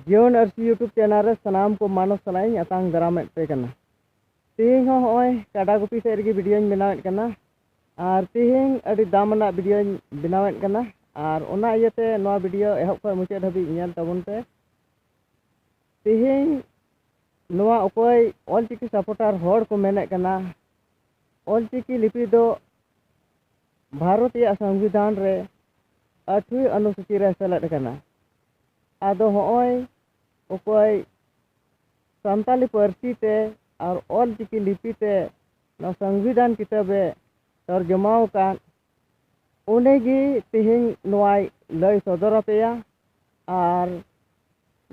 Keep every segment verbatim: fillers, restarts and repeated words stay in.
ᱡᱤᱭᱚᱱ ᱟᱹᱨᱥᱤ YouTube channel ᱨᱮ ᱥᱟᱱᱟᱢ ᱠᱚ ᱢᱟᱱᱚᱛ ᱥᱟᱞᱟᱜ ᱤᱧ ᱟᱛᱟᱝ ᱫᱟᱨᱟᱢᱮᱫ ᱯᱮ ᱠᱟᱱᱟ᱾ ᱛᱮᱦᱮᱧ ᱦᱚᱸ ᱦᱚᱸᱜᱼᱚᱭ ᱠᱟᱰᱟ ᱜᱩᱯᱤ ᱥᱮᱫ ᱨᱮᱜᱮ ᱵᱷᱤᱰᱤᱭᱳᱧ ᱵᱮᱱᱟᱣᱮᱫ ᱠᱟᱱᱟ᱾ ᱟᱨ ᱛᱮᱦᱮᱧ ᱟᱹᱰᱤ ᱫᱟᱢ ᱟᱱᱟᱜ ᱵᱷᱤᱰᱤᱭᱳᱧ ᱵᱮᱱᱟᱣᱮᱫ ᱠᱟᱱᱟ᱾ ᱟᱨ ᱚᱱᱟ ᱤᱭᱟᱹᱛᱮ ᱱᱚᱣᱟ ᱵᱷᱤᱰᱤᱭᱳ ᱮᱦᱚᱵ ᱠᱷᱚᱱ ᱢᱩᱪᱟᱹᱫ ᱦᱟᱹᱵᱤᱡ ᱧᱮᱞ ᱛᱟᱵᱚᱱ ᱯᱮ᱾ ᱛᱮᱦᱮᱧ ᱱᱚᱣᱟ ᱚᱠᱚᱭ ᱚᱞᱪᱤᱠᱤ ᱥᱟᱯᱳᱨᱴᱟᱨ ᱦᱚᱲ ᱠᱚ ᱢᱮᱱᱮᱫ ᱠᱟᱱᱟ, ᱚᱞᱪᱤᱠᱤ ᱞᱤᱯᱤ ᱫᱚ ᱵᱷᱟᱨᱚᱛ ᱨᱮᱭᱟᱜ ᱥᱚᱝᱵᱤᱫᱷᱟᱱ ᱨᱮ ᱟᱴᱷᱣᱤ ᱚᱱᱩᱥᱩᱪᱤ ᱨᱮ ᱥᱮᱞᱮᱫ ᱟᱠᱟᱱᱟ᱾ ᱟᱫᱚ ᱦᱚᱸᱜᱼᱚᱭ ᱚᱠᱚᱭ ᱥᱟᱱᱛᱟᱞᱤ ᱯᱟᱹᱨᱥᱤ ᱛᱮ ᱟᱨ ᱚᱞᱪᱤᱠᱤ ᱞᱤᱯᱤ ᱛᱮ ᱱᱚᱣᱟ ᱥᱚᱝᱵᱤᱫᱷᱟᱱ ᱠᱤᱛᱟᱹᱵᱮ ᱛᱚᱨᱡᱚᱢᱟᱣ ᱟᱠᱟᱫ, ᱩᱱᱤᱜᱮ ᱛᱮᱦᱮᱧ ᱱᱚᱣᱟᱭ ᱞᱟᱹᱭ ᱥᱚᱫᱚᱨ ᱟᱯᱮᱭᱟ᱾ ᱟᱨ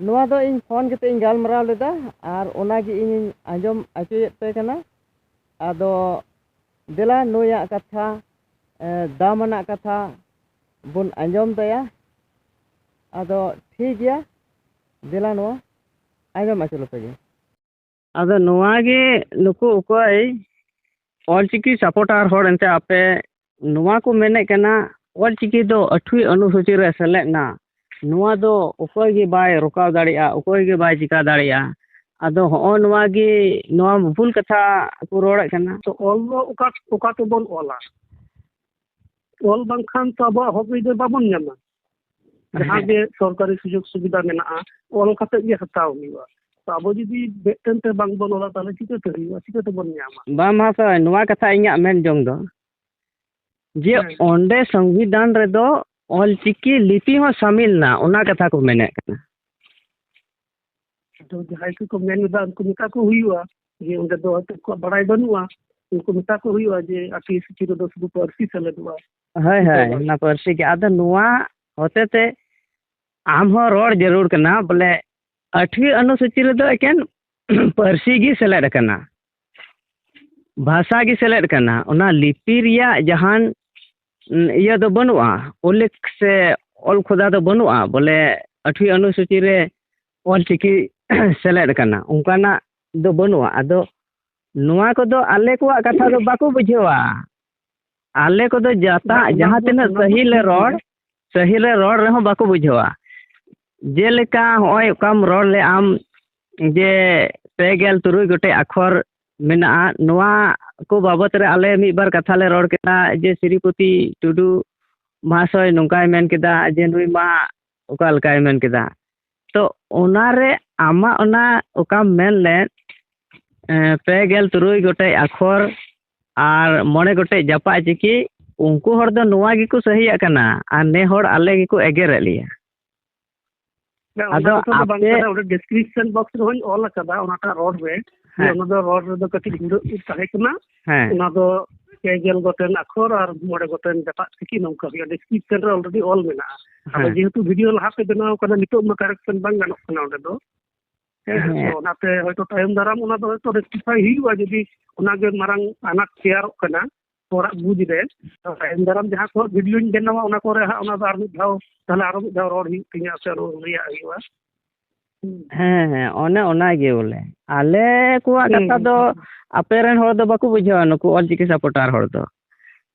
ᱱᱚᱣᱟ ᱫᱚ ᱤᱧ ᱯᱷᱳᱱ ᱠᱟᱛᱮ ᱤᱧ ᱜᱟᱞᱢᱟᱨᱟᱣ ᱞᱮᱫᱟ, ᱟᱨ ᱚᱱᱟᱜᱮ ᱤᱧᱤᱧ ᱟᱸᱡᱚᱢ ᱦᱚᱪᱚᱭᱮᱫ ᱯᱮ ᱠᱟᱱᱟ᱾ ᱟᱫᱚ ᱫᱮᱞᱟ ᱱᱩᱭᱟᱜ ᱠᱟᱛᱷᱟ, ᱮ, ᱫᱟᱢ ᱟᱱᱟᱜ ᱠᱟᱛᱷᱟ ᱵᱚᱱ ᱟᱸᱡᱚᱢ ᱛᱟᱭᱟ᱾ ᱟᱫᱚ ᱴᱷᱤᱠ ᱜᱮᱭᱟ, ᱫᱮᱞᱟ ᱱᱚᱣᱟ ᱟᱸᱡᱚᱢ ᱟᱹᱪᱩᱨ ᱞᱮᱯᱮ ᱜᱮ᱾ ᱟᱫᱚ ᱱᱚᱣᱟ ᱜᱮ ᱱᱩᱠᱩ ᱚᱠᱚᱭ ᱚᱞᱪᱤᱠᱤ ᱥᱟᱯᱳᱨᱴᱟᱨ ᱦᱚᱲ ᱮᱱᱛᱮ ᱟᱯᱮ ᱱᱚᱣᱟ ᱠᱚ ᱢᱮᱱᱮᱫ ᱠᱟᱱᱟ, ᱚᱞᱪᱤᱠᱤ ᱫᱚ ᱟᱹᱴᱷᱩᱭ ᱚᱱᱩᱥᱩᱪᱤ ᱨᱮ ᱥᱮᱞᱮᱫ ᱮᱱᱟ, ᱱᱚᱣᱟ ᱫᱚ ᱚᱠᱚᱭ ᱜᱮ ᱵᱟᱭ ᱨᱚᱠᱟᱣ ᱫᱟᱲᱮᱭᱟᱜᱼᱟ, ᱚᱠᱚᱭ ᱜᱮ ᱵᱟᱭ ᱪᱤᱠᱟ ᱫᱟᱲᱮᱭᱟᱜᱼᱟ᱾ ᱟᱫᱚ ᱦᱚᱸᱜᱼᱚ ᱱᱚᱣᱟ ᱜᱮ, ᱱᱚᱣᱟ ᱵᱷᱩᱞ ᱠᱟᱛᱷᱟ ᱠᱚ ᱨᱚᱲᱮᱫ ᱠᱟᱱᱟ᱾ ᱛᱚ ᱚᱞ ᱫᱚ ᱚᱠᱟ, ᱚᱠᱟ ᱛᱮᱵᱚᱱ ᱚᱞᱟ? ᱚᱞ ᱵᱟᱝᱠᱷᱟᱱ ᱛᱚ ᱟᱵᱚᱣᱟᱜ ᱦᱚᱠ ᱟᱹᱭᱫᱟᱹᱨ ᱵᱟᱵᱚᱱ ᱧᱟᱢᱟ᱾ ᱡᱟᱦᱟᱸ ᱦᱮᱸ᱾ ᱜᱮ ᱥᱚᱨᱠᱟᱨᱤ ᱥᱩᱡᱳᱜᱽ ᱥᱩᱵᱤᱫᱷᱟ ᱢᱮᱱᱟᱜᱼᱟ, ᱚᱞ ᱠᱟᱛᱮ ᱜᱮ ᱦᱟᱛᱟᱣ ᱦᱩᱭᱩᱜᱼᱟ᱾ ᱛᱚ ᱟᱵᱚ ᱡᱩᱫᱤ ᱢᱤᱫᱴᱮᱱ ᱛᱮ ᱵᱟᱝ ᱵᱚᱱ ᱚᱞᱟ, ᱛᱟᱦᱚᱞᱮ ᱪᱤᱠᱟᱹᱛᱮ ᱦᱩᱭᱩᱜᱼᱟ? ᱪᱤᱠᱟᱹ ᱛᱮᱵᱚᱱ ᱧᱟᱢᱟ? ᱵᱟᱝ ᱢᱟᱦᱟᱥᱚᱭ, ᱱᱚᱣᱟ ᱠᱟᱛᱷᱟ ᱤᱧᱟᱹᱜ ᱢᱮᱱ ᱡᱚᱝ ᱫᱚ, ᱡᱮ ᱦᱮᱸ᱾ ᱚᱸᱰᱮ ᱥᱚᱝᱵᱤᱫᱷᱟᱱ ᱨᱮᱫᱚ ᱚᱞᱪᱤᱠᱤ ᱞᱤᱯᱤ ᱦᱚᱸ ᱥᱟᱢᱤᱞ ᱮᱱᱟ, ᱚᱱᱟ ᱠᱟᱛᱷᱟ ᱠᱚ ᱢᱮᱱᱮᱫ ᱠᱟᱱᱟ᱾ ᱟᱫᱚ ᱡᱟᱦᱟᱸᱭ ᱠᱚᱠᱚ ᱢᱮᱱ ᱮᱫᱟ, ᱩᱱᱠᱩ ᱢᱮᱛᱟ ᱠᱚ ᱦᱩᱭᱩᱜᱼᱟ ᱡᱮ ᱚᱸᱰᱮ ᱫᱚ ᱦᱚᱭᱛᱳ ᱟᱠᱚᱣᱟᱜ ᱵᱟᱲᱟᱭ ᱵᱟᱹᱱᱩᱜᱼᱟ, ᱩᱱᱠᱩ ᱢᱮᱛᱟ ᱠᱚ ᱦᱩᱭᱩᱜᱼᱟ ᱡᱮ ᱟᱯᱮ ᱥᱩᱪᱤ ᱨᱮᱫᱚ ᱥᱩᱫᱷᱩ ᱯᱟᱹᱨᱥᱤ ᱥᱮᱞᱮᱫᱚᱜᱼᱟ᱾ ᱦᱳᱭ, ᱦᱳᱭ, ᱚᱱᱟ ᱯᱟᱹᱨᱥᱤ ᱜᱮ᱾ ᱟᱫᱚ ᱱᱚᱣᱟ ᱦᱚᱛᱮ ᱛᱮ ᱟᱢ ᱦᱚᱸ ᱨᱚᱲ ᱡᱟᱹᱨᱩᱲ ᱠᱟᱱᱟ, ᱵᱚᱞᱮ ᱟᱴᱷᱣᱤ ᱚᱱᱩᱥᱩᱪᱤ ᱨᱮᱫᱚ ᱮᱠᱮᱱ ᱯᱟᱹᱨᱥᱤ ᱜᱮ ᱥᱮᱞᱮᱫ ᱟᱠᱟᱱᱟ, ᱵᱷᱟᱥᱟ ᱜᱮ ᱥᱮᱞᱮᱫ ᱟᱠᱟᱱᱟ᱾ ᱚᱱᱟ ᱞᱤᱯᱤ ᱨᱮᱭᱟᱜ ᱡᱟᱦᱟᱱ, ᱩᱸ, ᱤᱭᱟᱹ ᱫᱚ ᱵᱟᱹᱱᱩᱜᱼᱟ, ᱩᱞᱞᱮᱠᱷ ᱥᱮ ᱚᱞ ᱠᱷᱚᱫᱟ ᱫᱚ ᱵᱟᱹᱱᱩᱜᱼᱟ, ᱵᱚᱞᱮ ᱟᱴᱷᱣᱤ ᱚᱱᱩᱥᱩᱪᱤ ᱨᱮ ᱚᱞᱪᱤᱠᱤ ᱥᱮᱞᱮᱫ ᱟᱠᱟᱱᱟ, ᱚᱱᱠᱟᱱᱟᱜ ᱫᱚ ᱵᱟᱹᱱᱩᱜᱼᱟ᱾ ᱟᱫᱚ ᱱᱚᱣᱟ ᱠᱚᱫᱚ ᱟᱞᱮ ᱠᱚᱣᱟᱜ ᱠᱟᱛᱷᱟ ᱫᱚ ᱵᱟᱠᱚ ᱵᱩᱡᱷᱟᱹᱣᱟ᱾ ᱟᱞᱮ ᱠᱚᱫᱚ ᱡᱟᱛᱟ-, ᱵᱟᱝ, ᱚᱱᱟ ᱡᱟᱦᱟᱸ ᱫᱚ, ᱛᱤᱱᱟᱹᱜ ᱚᱱᱟ ᱫᱚ ᱥᱟᱹᱦᱤ ᱞᱮ ᱴᱷᱤᱠ ᱨᱚᱲ, ᱜᱮᱭᱟ᱾ ᱥᱟᱹᱦᱤ ᱞᱮ ᱨᱚᱲ ᱨᱮᱦᱚᱸ ᱵᱟᱠᱚ ᱵᱩᱡᱷᱟᱹᱣᱟ᱾ ᱡᱮᱞᱮᱠᱟ ᱦᱚᱸᱜᱼᱚᱭ ᱚᱠᱟᱢ ᱨᱚᱲ ᱞᱮᱫ ᱟᱢ ᱡᱮ ᱯᱮ ᱜᱮᱞ ᱛᱩᱨᱩᱭ ᱜᱚᱴᱮᱡ ᱟᱠᱷᱚᱨ ᱢᱮᱱᱟᱜᱼᱟ, ᱱᱚᱣᱟ ᱠᱚ ᱵᱟᱵᱚᱛ ᱨᱮ ᱟᱞᱮ ᱢᱤᱫ ᱵᱟᱨ ᱠᱟᱛᱷᱟ ᱞᱮ ᱨᱚᱲ ᱠᱮᱫᱟ ᱡᱮ ᱥᱨᱤᱯᱚᱛᱤ ᱴᱩᱰᱩ ᱢᱚᱦᱟᱥᱚᱭ ᱱᱚᱝᱠᱟᱭ ᱢᱮᱱ ᱠᱮᱫᱟ ᱡᱮ ᱱᱩᱭ ᱢᱟ ᱚᱠᱟ ᱞᱮᱠᱟᱭ ᱢᱮᱱ ᱠᱮᱫᱟ᱾ ᱛᱚ ᱚᱱᱟᱨᱮ ᱟᱢᱟᱜ ᱚᱱᱟ ᱚᱠᱟᱢ ᱢᱮᱱ ᱞᱮᱫ, ᱮᱸ, ᱯᱮ ᱜᱮᱞ ᱛᱩᱨᱩᱭ ᱜᱚᱴᱮᱡ ᱟᱠᱷᱚᱨ ᱟᱨ ᱢᱚᱬᱮ ᱜᱚᱴᱮᱡ ᱡᱟᱯᱟᱜ ᱪᱤᱠᱤ, ᱩᱱᱠᱩ ᱦᱚᱲ ᱫᱚ ᱱᱚᱣᱟ ᱜᱮᱠᱚ ᱥᱟᱹᱦᱤᱭᱟᱜ ᱠᱟᱱᱟ ᱟᱨ ᱱᱮ ᱦᱚᱲ ᱟᱞᱮ ᱜᱮᱠᱚ ᱮᱜᱮᱨᱮᱫ ᱞᱮᱭᱟ᱾ ᱵᱟᱝ, ᱟᱫᱚ ᱚᱱᱟ ᱠᱟᱛᱷᱟ ᱫᱚ ᱵᱟᱝ ᱟᱯᱮ ᱠᱟᱱᱟ, ᱚᱸᱰᱮ ᱰᱤᱥᱠᱨᱤᱯᱥᱚᱱ ᱵᱚᱠᱥ ᱨᱮᱦᱚᱸᱧ ᱚᱞ ᱟᱠᱟᱫᱟ, ᱚᱱᱟᱴᱟᱜ ᱨᱚᱲ ᱨᱮ, ᱡᱮ ᱦᱮᱸ᱾ ᱚᱱᱟ ᱫᱚ ᱨᱚᱲ ᱨᱮᱫᱚ ᱠᱟᱹᱴᱤᱡ ᱦᱩᱲᱟᱹᱜ ᱛᱟᱦᱮᱸ ᱠᱟᱱᱟ᱾ ᱦᱮᱸ᱾ ᱚᱱᱟ ᱫᱚ ᱯᱮ ᱜᱮᱞ ᱜᱚᱴᱮᱱ ᱟᱠᱷᱚᱨ ᱟᱨ ᱢᱚᱬᱮ ᱜᱚᱴᱮᱱ ᱡᱟᱯᱟᱜ ᱪᱤᱠᱤ ᱱᱚᱝᱠᱟ ᱦᱩᱭᱩᱜᱼᱟ, ᱰᱤᱥᱠᱨᱤᱯᱥᱚᱱ ᱨᱮ ᱚᱞᱨᱮᱰᱤ ᱚᱞ ᱢᱮᱱᱟᱜᱼᱟ᱾ ᱟᱫᱚ ᱦᱮᱸ᱾ ᱡᱮᱦᱮᱛᱩ ᱵᱷᱤᱰᱤᱭᱳ ᱞᱟᱦᱟᱛᱮ ᱵᱮᱱᱟᱣ ᱠᱟᱱᱟ, ᱱᱤᱛᱚᱜ ᱢᱟ ᱠᱟᱨᱮᱠᱥᱚᱱ ᱵᱟᱝ ᱜᱟᱱᱚᱜ ᱠᱟᱱᱟ ᱚᱸᱰᱮ ᱫᱚ᱾ ᱦᱮᱸ, ᱦᱮᱸ᱾ ᱛᱚ ᱚᱱᱟᱛᱮ ᱦᱚᱭᱛᱳ ᱛᱟᱭᱚᱢ ᱫᱟᱨᱟᱢ ᱚᱱᱟ ᱫᱚ ᱦᱚᱭᱛᱳ ᱨᱮᱠᱴᱤᱯᱷᱟᱭ ᱦᱩᱭᱩᱜᱼᱟ, ᱡᱩᱫᱤ ᱚᱱᱟᱜᱮ ᱢᱟᱨᱟᱝ ᱟᱱᱟᱴ ᱛᱮᱭᱟᱨᱚᱜ ᱠᱟᱱᱟ ᱦᱚᱲᱟᱜ ᱵᱩᱡᱽ ᱨᱮ᱾ ᱛᱟᱭᱚᱢ ᱫᱟᱨᱟᱢ ᱡᱟᱦᱟᱸ ᱠᱚ ᱵᱷᱤᱰᱤᱭᱳᱧ ᱵᱮᱱᱟᱣᱟ, ᱚᱱᱟ ᱠᱚᱨᱮ ᱦᱟᱸᱜ ᱚᱱᱟ ᱫᱚ ᱟᱨ ᱢᱤᱫ ᱫᱷᱟᱣ, ᱛᱟᱦᱞᱮ ᱟᱨᱚ ᱢᱤᱫ ᱫᱷᱟᱣ ᱨᱚᱲ ᱦᱩᱭᱩᱜ ᱛᱤᱧᱟ ᱥᱮ ᱨᱚᱲ ᱨᱮᱭᱟᱜ ᱦᱩᱭᱩᱜᱼᱟ᱾ ᱦᱩᱸ᱾ ᱦᱮᱸ, ᱦᱮᱸ, ᱚᱱᱮ ᱚᱱᱟ ᱜᱮ ᱵᱚᱞᱮ᱾ ᱟᱞᱮ ᱠᱚᱣᱟᱜ ᱦᱩᱸ, ᱠᱟᱛᱷᱟ ᱦᱩᱸ, ᱫᱚ ᱦᱩᱸ᱾ ᱟᱯᱮ ᱨᱮᱱ ᱦᱚᱲ ᱫᱚ ᱵᱟᱠᱚ ᱵᱩᱡᱷᱟᱹᱣᱟ, ᱱᱩᱠᱩ ᱚᱞᱪᱤᱠᱤ ᱥᱟᱯᱳᱨᱴᱟᱨ ᱦᱚᱲ ᱫᱚ᱾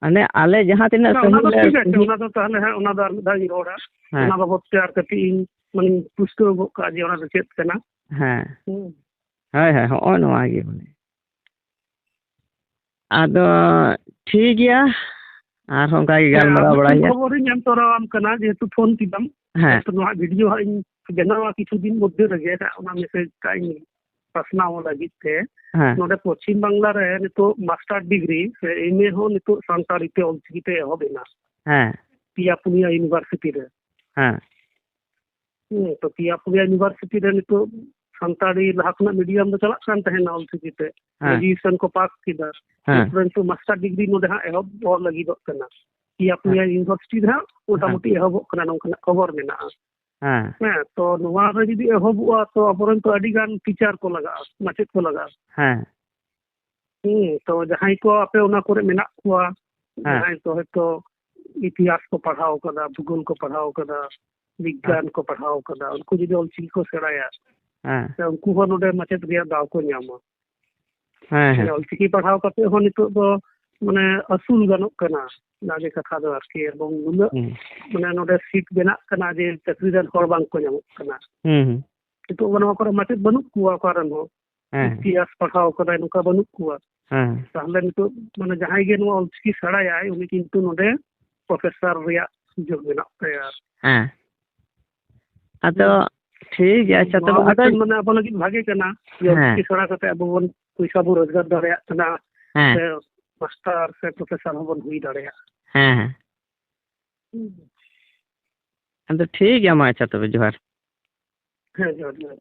ᱢᱟᱱᱮ ᱟᱞᱮ ᱡᱟᱦᱟᱸ ᱛᱤᱱᱟᱹᱜ ᱵᱟᱝ, ᱚᱱᱟ ᱥᱟᱺᱜᱤᱧ ᱫᱚ ᱞᱮ ᱴᱷᱤᱠ ᱟᱪᱷᱮ, ᱚᱱᱟ ᱫᱚ ᱛᱟᱦᱞᱮ ᱦᱟᱸᱜ, ᱚᱱᱟ ᱫᱚ ᱟᱨ ᱢᱤᱫ ᱫᱷᱟᱣ ᱤᱧ ᱨᱚᱲᱟ᱾ ᱦᱮᱸ᱾ ᱚᱱᱟ ᱵᱟᱵᱚᱫ ᱛᱮ ᱟᱨ ᱠᱟᱹᱴᱤᱡ ᱤᱧ, ᱢᱟᱱᱮᱧ ᱯᱩᱥᱴᱟᱹᱣ ᱜᱚᱫ ᱠᱟᱜᱼᱟ ᱡᱮ ᱚᱱᱟ ᱫᱚ ᱪᱮᱫ ᱠᱟᱱᱟ᱾ ᱦᱮᱸ᱾ ᱦᱩᱸ᱾ ᱦᱳᱭ, ᱦᱳᱭ, ᱦᱚᱸᱜᱼᱚ ᱱᱚᱣᱟ ᱜᱮ ᱵᱚᱞᱮ᱾ ᱟᱫᱚ ᱴᱷᱤᱠ ᱜᱮᱭᱟ, ᱟᱨᱦᱚᱸ ᱚᱱᱠᱟ ᱜᱮ ᱦᱮᱸ, ᱟᱨ ᱜᱟᱞᱢᱟᱨᱟᱣ ᱵᱟᱲᱟᱭ ᱢᱤᱫᱴᱮᱱ ᱦᱩᱭᱩᱜᱼᱟ᱾ ᱠᱷᱚᱵᱚᱨᱤᱧ ᱮᱢ ᱛᱚᱨᱟᱣᱟᱢ ᱠᱟᱱᱟ, ᱡᱮᱦᱮᱛᱩ ᱯᱷᱳᱱ ᱠᱮᱫᱟᱢ᱾ ᱦᱮᱸ᱾ ᱛᱚ ᱱᱚᱣᱟ ᱵᱷᱤᱰᱤᱭᱳ ᱦᱟᱸᱜ ᱤᱧ ᱵᱮᱱᱟᱣᱟ ᱠᱤᱪᱷᱩ ᱫᱤᱱ ᱢᱚᱫᱽᱫᱷᱮ ᱨᱮᱜᱮ, ᱦᱟᱸᱜ ᱚᱱᱟ ᱢᱮᱥᱮᱡᱽ ᱴᱟᱜ ᱤᱧ ᱯᱟᱥᱱᱟᱣ ᱞᱟᱹᱜᱤᱫ ᱛᱮ᱾ ᱦᱮᱸ᱾ ᱱᱚᱰᱮ ᱯᱚᱪᱷᱤᱢ ᱵᱟᱝᱞᱟ ᱨᱮ ᱱᱤᱛᱚᱜ ᱢᱟᱥᱴᱟᱨ ᱰᱤᱜᱽᱨᱤ ᱥᱮ ᱮᱢ ᱮ ᱦᱚᱸ ᱱᱤᱛᱚᱜ ᱥᱟᱱᱛᱟᱲᱤ ᱛᱮ, ᱚᱞᱪᱤᱠᱤ ᱛᱮ ᱮᱦᱚᱵ ᱮᱱᱟ᱾ ᱦᱮᱸ᱾ ᱯᱮᱭᱟ ᱯᱩᱱᱭᱟ ᱤᱭᱩᱱᱤᱵᱷᱟᱨᱥᱤᱴᱤ ᱨᱮ᱾ ᱦᱮᱸ᱾ ᱦᱮᱸ, ᱛᱚ ᱯᱮᱭᱟ ᱯᱩᱱᱭᱟ ᱤᱭᱩᱱᱤᱵᱷᱟᱨᱥᱤᱴᱤ ᱨᱮ ᱱᱤᱛᱚᱜ ᱥᱟᱱᱛᱟᱲᱤ ᱞᱟᱦᱟ ᱠᱷᱚᱱᱟᱜ ᱢᱤᱰᱤᱭᱟᱢ ᱫᱚ ᱪᱟᱞᱟᱜ ᱠᱟᱱ ᱛᱟᱦᱮᱱᱟ ᱚᱞᱪᱤᱠᱤ ᱛᱮ᱾ ᱦᱮᱸ᱾ ᱜᱨᱮᱡᱩᱭᱮᱥᱚᱱ ᱠᱚ ᱯᱟᱥ ᱠᱮᱫᱟ᱾ ᱦᱮᱸ᱾ ᱮᱨᱯᱚᱨᱮ ᱱᱤᱛᱚᱜ ᱢᱟᱥᱴᱟᱨ ᱰᱤᱜᱽᱨᱤ ᱱᱚᱰᱮ ᱦᱟᱸᱜ ᱮᱦᱚᱵ ᱞᱟᱹᱜᱤᱫᱚᱜ ᱠᱟᱱᱟ᱾ ᱯᱮᱭᱟ ᱯᱩᱱᱭᱟ ᱦᱮᱸ᱾ ᱤᱭᱩᱱᱤᱵᱷᱟᱨᱥᱤᱴᱤ ᱨᱮ ᱦᱟᱸᱜ ᱢᱚᱴᱟᱢᱩᱴᱤ ᱦᱮᱸ᱾ ᱮᱦᱚᱵᱚᱜ ᱠᱟᱱᱟ, ᱱᱚᱝᱠᱟᱱᱟᱜ ᱠᱷᱚᱵᱚᱨ ᱢᱮᱱᱟᱜᱼᱟ᱾ ᱦᱮᱸ᱾ ᱦᱮᱸ, ᱛᱚ ᱱᱚᱣᱟ ᱨᱮ ᱡᱩᱫᱤ ᱮᱦᱚᱵᱚᱜᱼᱟ, ᱛᱚ ᱟᱵᱚᱨᱮᱱ ᱛᱚ ᱟᱹᱰᱤ ᱜᱟᱱ ᱴᱤᱪᱟᱨ ᱠᱚ ᱞᱟᱜᱟᱜᱼᱟ, ᱢᱟᱪᱮᱫ ᱠᱚ ᱞᱟᱜᱟᱜᱼᱟ᱾ ᱦᱮᱸ᱾ ᱦᱩᱸ, ᱛᱚ ᱡᱟᱦᱟᱸᱭ ᱠᱚ ᱟᱯᱮ ᱚᱱᱟ ᱠᱚᱨᱮ ᱢᱮᱱᱟᱜ ᱠᱚᱣᱟ, ᱦᱮᱸ᱾ ᱡᱟᱦᱟᱸᱭ ᱠᱚ ᱦᱚᱭᱛᱳ ᱤᱛᱤᱦᱟᱥ ᱠᱚ ᱯᱟᱲᱦᱟᱣ ᱠᱟᱫᱟ, ᱵᱷᱩᱜᱳᱞ ᱠᱚ ᱯᱟᱲᱦᱟᱣ ᱠᱟᱫᱟ, ᱵᱤᱜᱽᱜᱟᱱ ᱦᱮᱸ᱾ ᱠᱚ ᱯᱟᱲᱦᱟᱣ ᱠᱟᱫᱟ, ᱩᱱᱠᱩ ᱡᱩᱫᱤ ᱚᱞᱪᱤᱠᱤ ᱠᱚ ᱥᱮᱬᱟᱭᱟ, ᱦᱮᱸ᱾ ᱛᱚ ᱩᱱᱠᱩ ᱦᱚᱸ ᱱᱚᱰᱮ ᱢᱟᱪᱮᱫ ᱨᱮᱭᱟᱜ ᱫᱟᱣ ᱠᱚ ᱧᱟᱢᱟ᱾ ᱦᱮᱸ, ᱦᱮᱸ᱾ ᱢᱟᱱᱮ ᱚᱞᱪᱤᱠᱤ ᱯᱟᱲᱦᱟᱣ ᱠᱟᱛᱮ ᱦᱚᱸ ᱱᱤᱛᱚᱜ ᱫᱚ ᱢᱟᱱᱮ ᱟᱹᱥᱩᱞ ᱜᱟᱱᱚᱜ ᱠᱟᱱᱟ᱾ ᱚᱱᱟᱜᱮ ᱠᱟᱛᱷᱟ ᱫᱚ ᱟᱨᱠᱤ᱾ ᱮᱵᱚᱝ ᱱᱩᱱᱟᱹᱜ ᱦᱩᱸ᱾ ᱢᱟᱱᱮ ᱱᱚᱰᱮ ᱥᱤᱴ ᱵᱮᱱᱟᱜ ᱠᱟᱱᱟ ᱡᱮ ᱪᱟᱹᱠᱨᱤ ᱨᱮᱱ ᱦᱚᱲ ᱵᱟᱝ ᱠᱚ ᱧᱟᱢᱚᱜ ᱠᱟᱱᱟ᱾ ᱦᱩᱸ, ᱦᱩᱸ᱾ ᱱᱤᱛᱚᱜ ᱱᱚᱣᱟ ᱠᱚᱨᱮ ᱢᱟᱪᱮᱫ ᱵᱟᱹᱱᱩᱜ ᱠᱚᱣᱟ ᱚᱠᱟ ᱨᱮᱱ ᱦᱚᱸ᱾ ᱦᱮᱸ᱾ ᱤᱛᱤᱦᱟᱥ ᱯᱟᱲᱦᱟᱣ ᱠᱟᱫᱟᱭ, ᱱᱚᱝᱠᱟ ᱵᱟᱹᱱᱩᱜ ᱠᱚᱣᱟ᱾ ᱦᱮᱸ᱾ ᱛᱟᱦᱞᱮ ᱱᱤᱛᱚᱜ ᱢᱟᱱᱮ ᱡᱟᱦᱟᱸᱭ ᱜᱮ ᱱᱚᱣᱟ ᱚᱞᱪᱤᱠᱤ ᱥᱮᱬᱟᱭᱟᱭ, ᱩᱱᱤ ᱠᱤᱱᱛᱩ ᱱᱚᱰᱮ ᱯᱨᱚᱯᱷᱮᱥᱚᱨ ᱨᱮᱭᱟᱜ ᱥᱩᱡᱳᱜᱽ ᱢᱮᱱᱟᱜ ᱛᱟᱭᱟ᱾ ᱦᱮᱸ᱾ ᱟᱫᱚ ᱴᱷᱤᱠ ᱜᱮᱭᱟ, ᱟᱪᱪᱷᱟ, ᱱᱚᱣᱟ ᱛᱚᱵᱮ ᱟᱫᱚ ᱢᱤᱫᱴᱮᱱ ᱢᱟᱱᱮ ᱟᱵᱚ ᱞᱟᱹᱜᱤᱫ ᱵᱷᱟᱜᱮ ᱠᱟᱱᱟ᱾ ᱡᱮ ᱦᱮᱸ᱾ ᱚᱞᱪᱤᱠᱤ ᱥᱮᱬᱟ ᱠᱟᱛᱮ ᱟᱵᱚ ᱵᱚᱱ ᱯᱚᱭᱥᱟ ᱵᱚᱱ ᱨᱳᱡᱽᱜᱟᱨ ᱫᱟᱲᱮᱭᱟᱜ ᱠᱟᱱᱟ, ᱦᱮᱸ᱾ ᱥᱮ ᱢᱟᱥᱴᱟᱨ ᱥᱮ ᱯᱨᱚᱯᱷᱮᱥᱚᱨ ᱦᱚᱸᱵᱚᱱ ᱦᱩᱭ ᱫᱟᱲᱮᱭᱟᱜᱼᱟ᱾ ᱦᱮᱸ, ᱦᱮᱸ᱾ ᱦᱩᱸ᱾ ᱟᱫᱚ ᱴᱷᱤᱠ ᱜᱮᱭᱟ, ᱢᱟ ᱟᱪᱪᱷᱟ ᱛᱚᱵᱮ, ᱡᱚᱦᱟᱨ᱾ ᱦᱮᱸ, ᱡᱚᱦᱟᱨ, ᱡᱚᱦᱟᱨ᱾